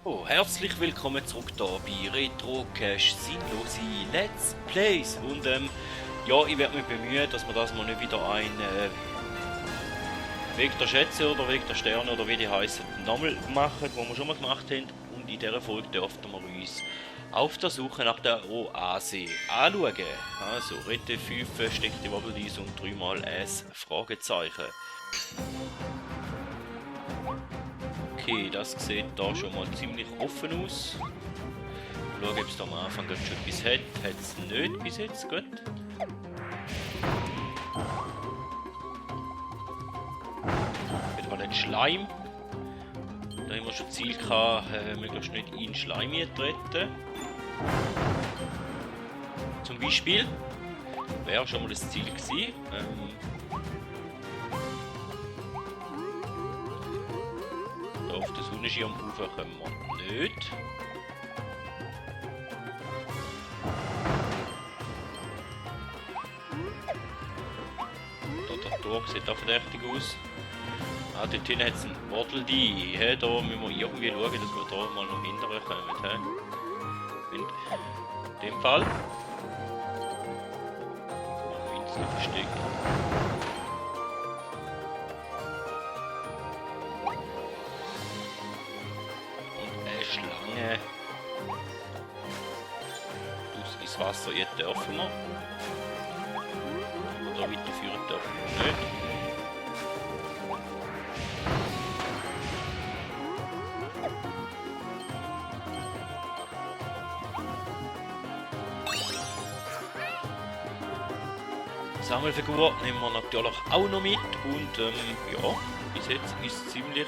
Oh, herzlich willkommen zurück hier bei Retro Cash Sinnlose Let's Plays. Und ja, ich werde mich bemühen, dass wir das mal nicht wieder ein Weg der Schätze oder Weg der Sterne oder wie die heißen nochmal machen, wo wir schon mal gemacht haben. Und in dieser Folge dürften wir uns auf der Suche nach der Oase anschauen. Also, Rette 5 steckt die Wobbledies und 3-mal ein Fragezeichen. Okay, das sieht da schon mal ziemlich offen aus. Schauen, ob es da am Anfang schon etwas hat. Hat es nicht bis jetzt, gut. Wieder mal ein Schleim. Da haben wir schon Ziel gehabt, möglichst nicht in Schleim treten. Zum Beispiel. Wäre schon mal das Ziel gewesen. Auf den Sonnenschirm rauf können wir nicht. Da der Tor sieht auch verdächtig aus. Ah, dort hinten hat es ein Waddle-Dee. Hey, da müssen wir irgendwie schauen, dass wir da mal noch hinterher kommen. Hey. In dem Fall. Winzig versteckt. Schlange ins Wasser, jetzt dürfen wir. Da weiterführen dürfen wir nicht. Sammelfigur nehmen wir natürlich auch noch mit und ja, bis jetzt ist es ziemlich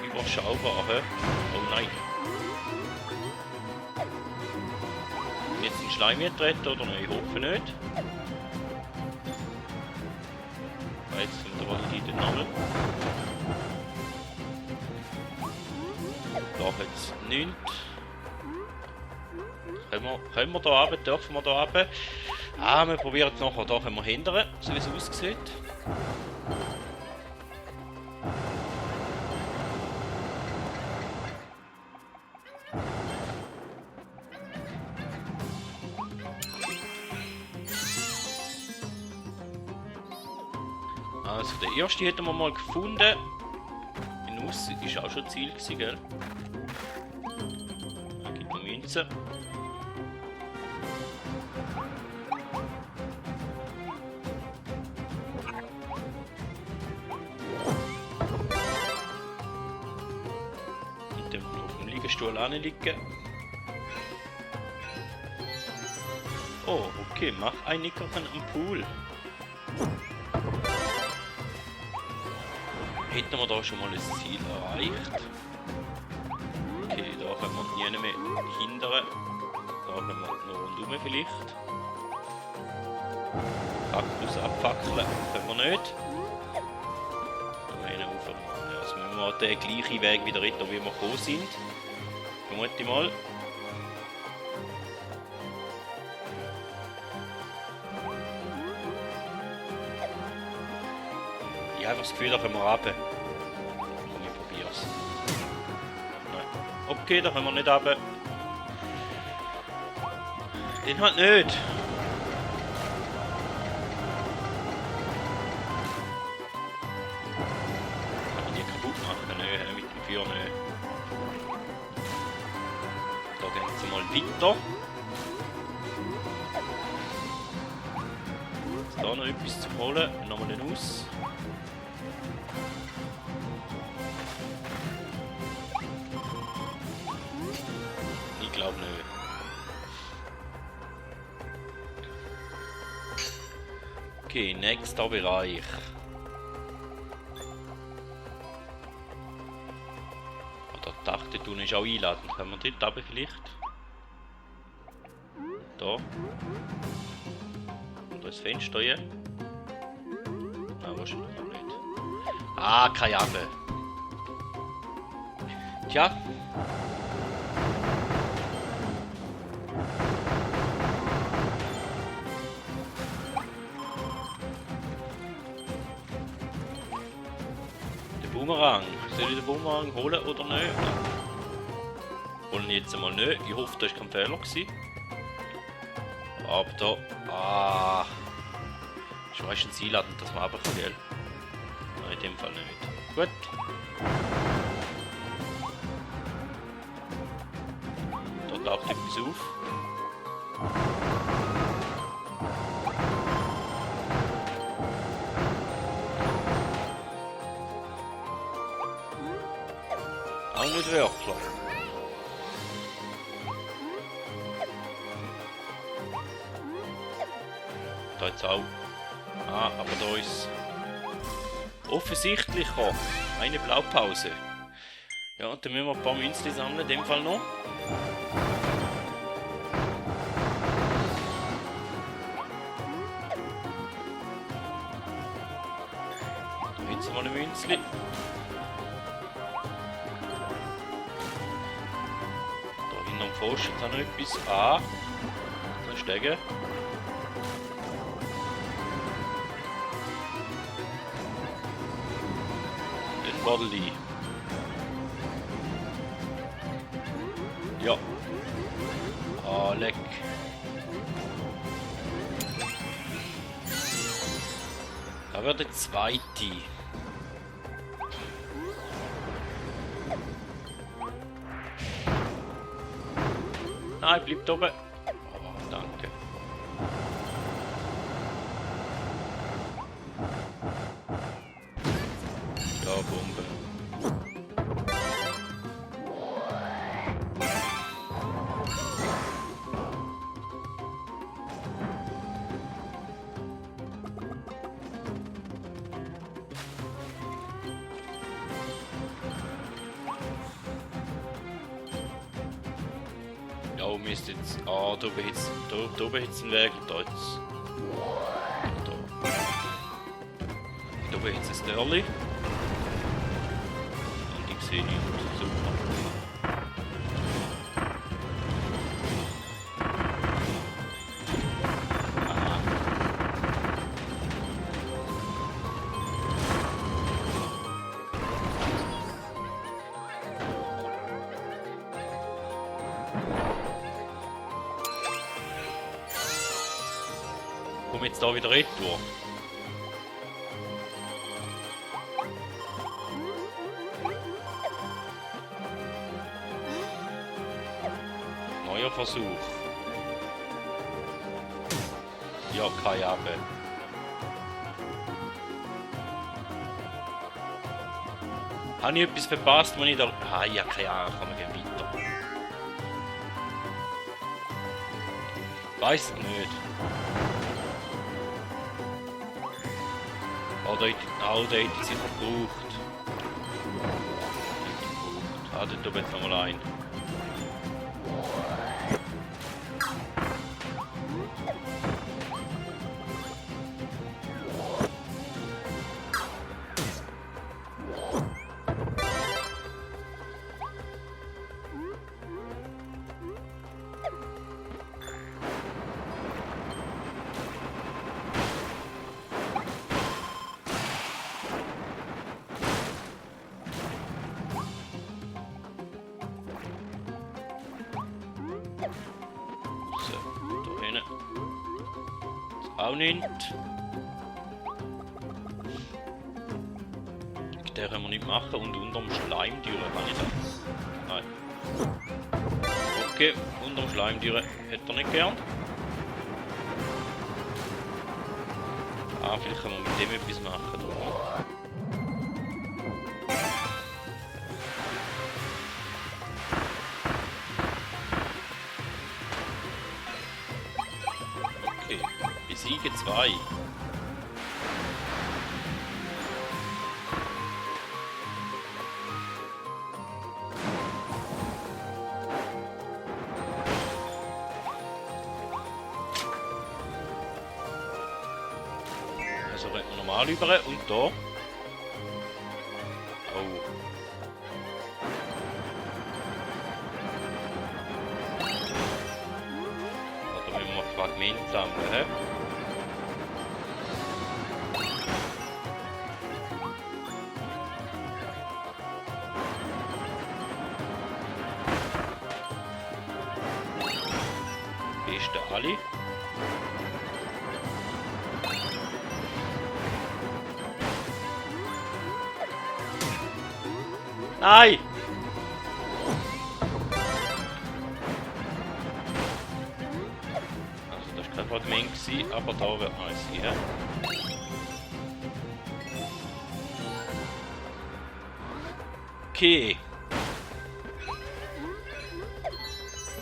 überschaubar. Oh nein. Jetzt in Schleim treten oder nein? Ich hoffe nicht. Jetzt kommt der Waldi den Namen. Da hat es nichts. Können wir da runter? Dürfen wir da runter? Ah, wir probieren es nachher. Da können wir hindern, so wie es aussieht. Also der erste hätten wir mal gefunden. In Nuss ist auch schon Ziel gewesen, gell? Da gibt es Münzen. Und dann auf dem Liegestuhl liegen. Oh, okay, mach ein Nickerchen am Pool. Hätten wir da schon mal das Ziel erreicht. Okay, da können wir nie mehr hindern. Da können wir noch rundherum vielleicht. Kaktus abfackeln können wir nicht. Da hinten rauf. Also müssen wir den gleichen Weg wieder retten, wie wir gekommen sind. Vermute ich mal. Ich habe einfach das Gefühl, da können wir runter. Komm, ich probier's. Nein. Okay, da können wir nicht runter. Den halt nicht. Kann ich die kaputt machen? Nein, mit dem Feuer nicht. Da gehen sie mal weiter. Ist da noch etwas zu holen? Nochmal den aus. Ich glaube nicht. Okay, nächster Bereich. Oder dachte du nicht auch einladen? Können wir dort runter vielleicht? Da. Oder das Fenster hier? Nein, wahrscheinlich noch nicht. Ah, keine Ahnung. Tja. Der Boomerang. Soll ich den Boomerang holen oder nicht? Wollen jetzt einmal nicht. Ich hoffe, da war kein Fehler gewesen. Aber da... Ah... Ist meistens einladend, dass man runter kann, gell? Nein, in dem Fall nicht. Gut. Da taucht etwas auf. Auch nicht wirklich. Da jetzt auch. Ah, aber da ist offensichtlich eine Blaupause. Ja, und dann müssen wir ein paar Münzen sammeln, in dem Fall noch. Da jetzt mal ein Münzli. Da hinten am Pfosten hat noch etwas. Ah, da ist der. Bodeli. Ja. Ah, leck. Da wird der zweite. Nein, bleibt oben. Oh, danke. Ja, Bombe. Ja, wir müssen jetzt... Ah, da oben jetzt einen Weg und da jetzt... Da. Da oben jetzt ein Dörrli. Und ich sehe nichts. Super. Aha. Komm jetzt da wieder retour. Neuer Versuch. Ja, kein Abend. Habe ich etwas verpasst, wenn ich da... Ah, ja, keine Ahnung, kann man gehen weiter. Weiß nicht. Oh, da hätte ich sicher gebraucht. Ah, dort oben jetzt nochmal ein. So, da hinten. Auch nicht. Den können wir nicht machen und unterm Schleimtüre kann ich das. Nein. Okay, unterm Schleimtüre hätte er nicht gern. Ah, vielleicht können wir mit dem etwas machen. Oder? Okay, besiege 2. Also rennen wir normal über und da. Oh. Da müssen wir Fragmente sammeln, hä? ist der Ali. Nein! Also das war kein Fragment, aber da wird man es hier. Okay.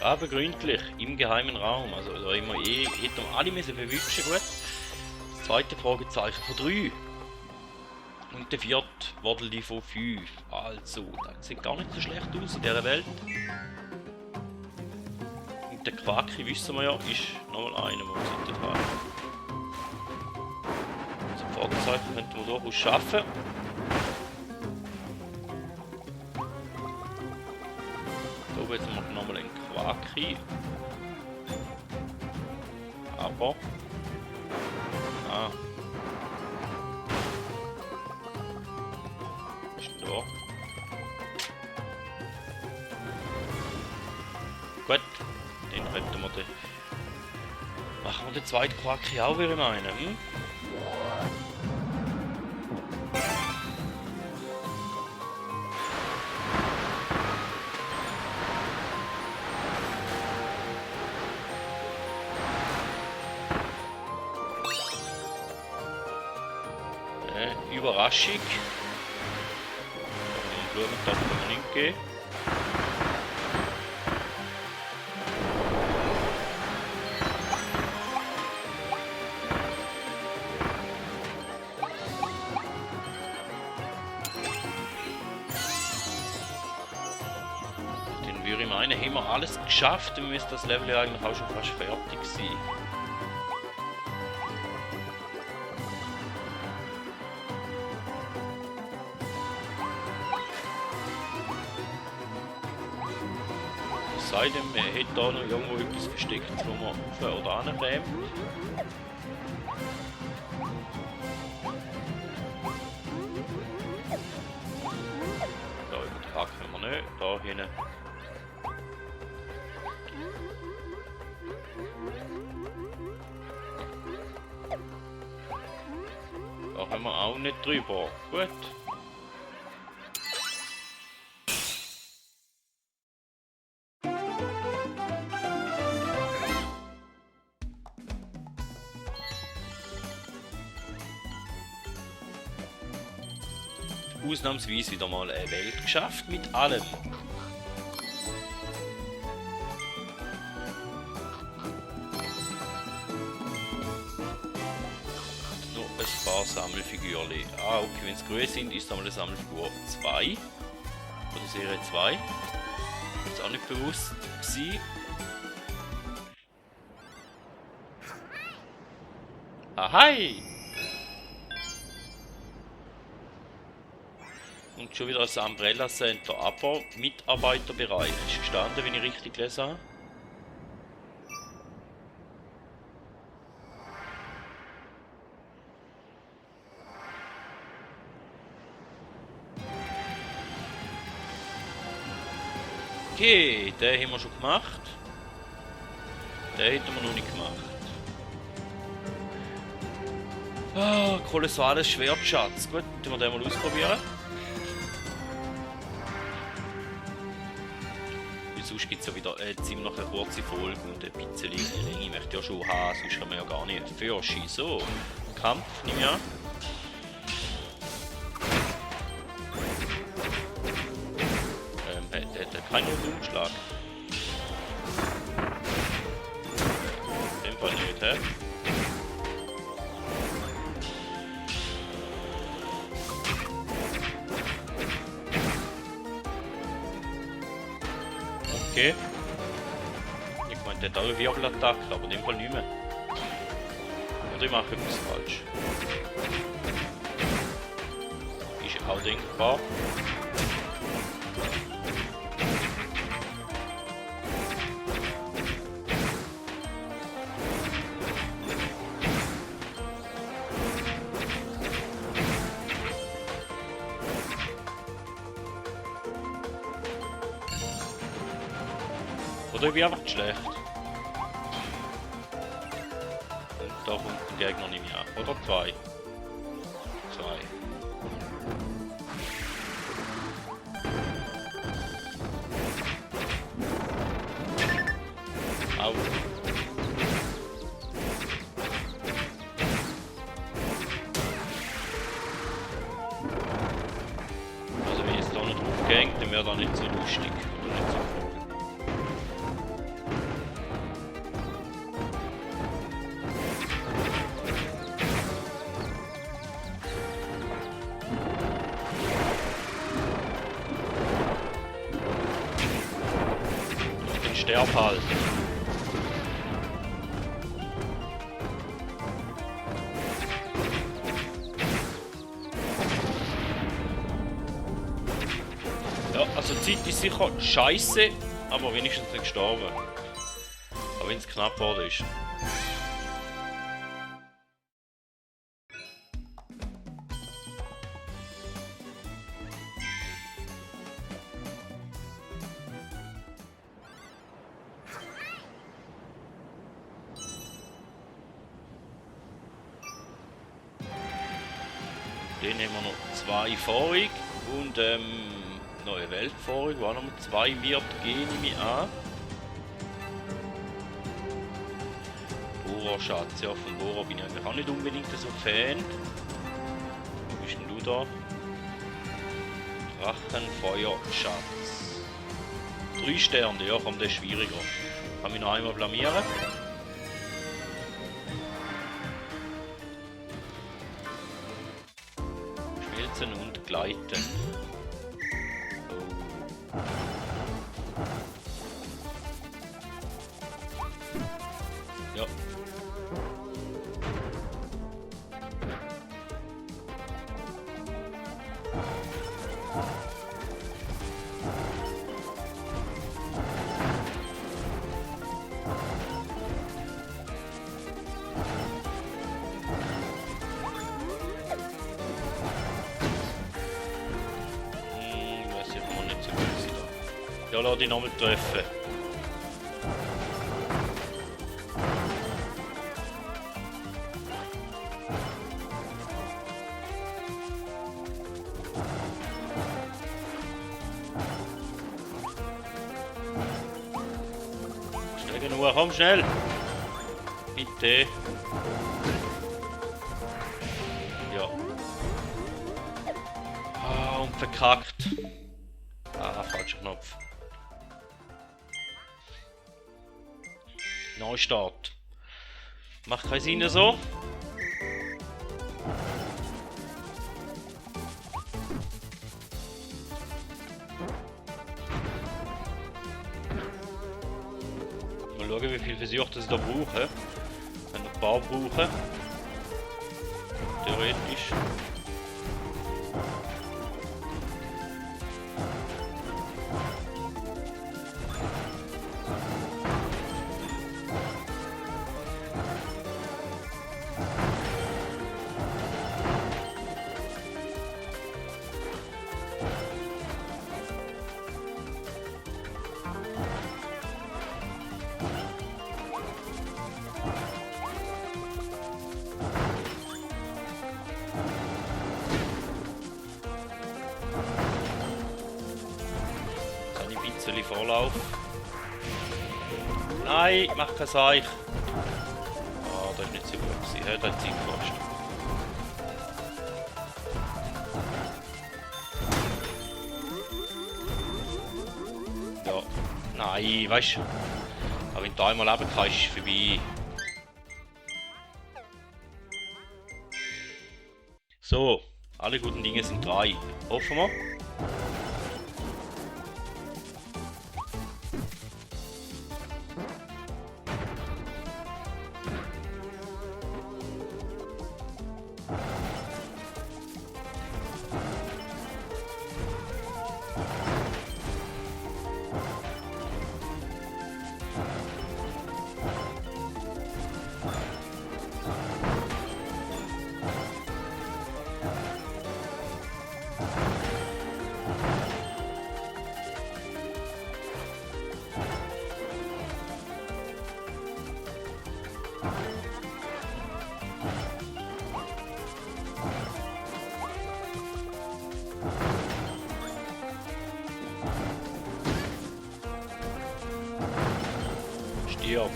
Aber gründlich, im geheimen Raum. Also da immer hätten wir alle müssen verwischen, gut. Das zweite Fragezeichen von 3. Und der vierte Waddel von 5. Also, das sieht gar nicht so schlecht aus in dieser Welt. Und der Quaki, wissen wir ja, ist nochmal einer, den wir dort haben. Also Fragezeichen könnten wir durchaus schaffen. Da oben jetzt machen wir nochmal einen Quaki. Aber... Ah. So. Gut, den könnten wir den. Machen wir den zweiten Quaki auch, würde ich meinen. Hm? Überraschung. Den Blumentopf kann man nicht geben. Den würde ich meinen, haben wir alles geschafft, dann müsste das Level ja eigentlich auch schon fast fertig sein. Sei denn, man hätte da noch irgendwo etwas versteckt, wo man auf oder ankäme. Da über den Hack können wir nicht, da hinten. Da haben wir auch nicht drüber. Gut. Ausnahmsweise wieder mal eine Welt geschafft mit allem. Nur ein paar Sammelfigürchen. Ah, okay, wenn es größer sind, ist es einmal eine Sammelfigur 2. Oder Serie 2. Ist auch nicht bewusst gewesen. Ahai! Und schon wieder das Umbrella Center, aber Mitarbeiterbereich ist gestanden, wenn ich richtig gelesen habe. Okay, den haben wir schon gemacht. Den hätten wir noch nicht gemacht. Ah, kolossales Schwertschatz. Gut, dann wir den mal ausprobieren. Sonst gibt es ja wieder ziemlich eine kurze Folge und ein bisschen Länge möchte ich ja schon haben, sonst kann man ja gar nicht fürschen. So, Kampf, nehme ich an. Der hat keinen Umschlag. In dem Fall nicht, hä? Okay. Ich meine, der hat auch eine Wirbelattacke, aber in dem Fall nicht mehr. Oder ich mache etwas falsch. Ist auch denkbar. Oder ich bin einfach schlecht. Da kommt ein Gegner nicht mehr an. Oder zwei. Zwei. Au. Also wenn ich jetzt da nicht drauf gehängt, dann wäre das nicht so lustig. Oder nicht so cool. Den Sterb halt. Ja, also die Zeit ist sicher scheiße, aber wenigstens nicht gestorben. Aber wenn es knapp wurde ist. Den nehmen wir noch zwei vorig und neue Welt vorig, wo auch noch mit zwei wird gehen, nehme ich an. Bohrer-Schatz, ja, von Bohrer bin ich eigentlich auch nicht unbedingt so Fan. Wo bist denn du da? Drachenfeuer-Schatz. 3 Sterne, ja komm, der ist schwieriger. Kann mich noch einmal blamieren. Schmelzen und gleiten. Ja. Weiß ich aber nicht so gut da. Ja, lass dich nochmal treffen. Schnell genug, komm schnell! Bitte! Ja. Ah, und verkackt. Ah, falscher Knopf. Neustart. Macht keinen Sinn so. Mal schauen, wie viel Versuche das da brauchen. Wenn wir ein paar brauchen. Theoretisch. Vorlauf. Nein, mach kein Seich. Ah, das ist nicht so gut gewesen. Das hat Zeit gekostet. Ja. Nein, weißt du. Aber wenn du einmal leben kannst, ist es vorbei. So, alle guten Dinge sind 3. Hoffen wir. Ja.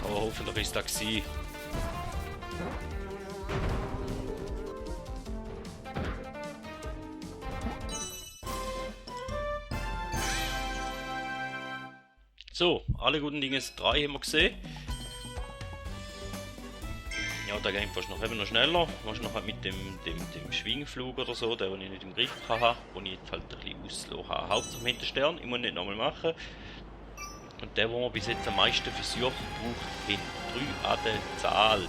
Aber hoffentlich ist das gewesen. So, alle guten Dinge 3 haben wir gesehen. Ja, da geht fast noch eben noch schneller. Fast noch halt mit dem Schwingflug oder so, der ich nicht im Griff hatte, wo ich jetzt halt ein bisschen auslassen habe. Hauptsache mit den Stern, ich muss nicht nochmal machen. Und der, wo wir bis jetzt am meisten Versuche braucht, in 3 an der Zahl.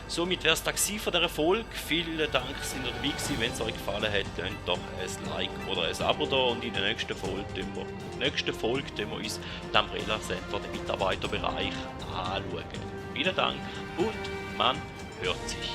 Somit wäre es das von dieser Folge. Vielen Dank, dass ihr dabei gewesen. Wenn es euch gefallen hat, lasst doch ein Like oder ein Abo da. Und in der nächsten Folge tun wir uns das Umbrella Center, den Mitarbeiterbereich, anschauen. Vielen Dank und man hört sich.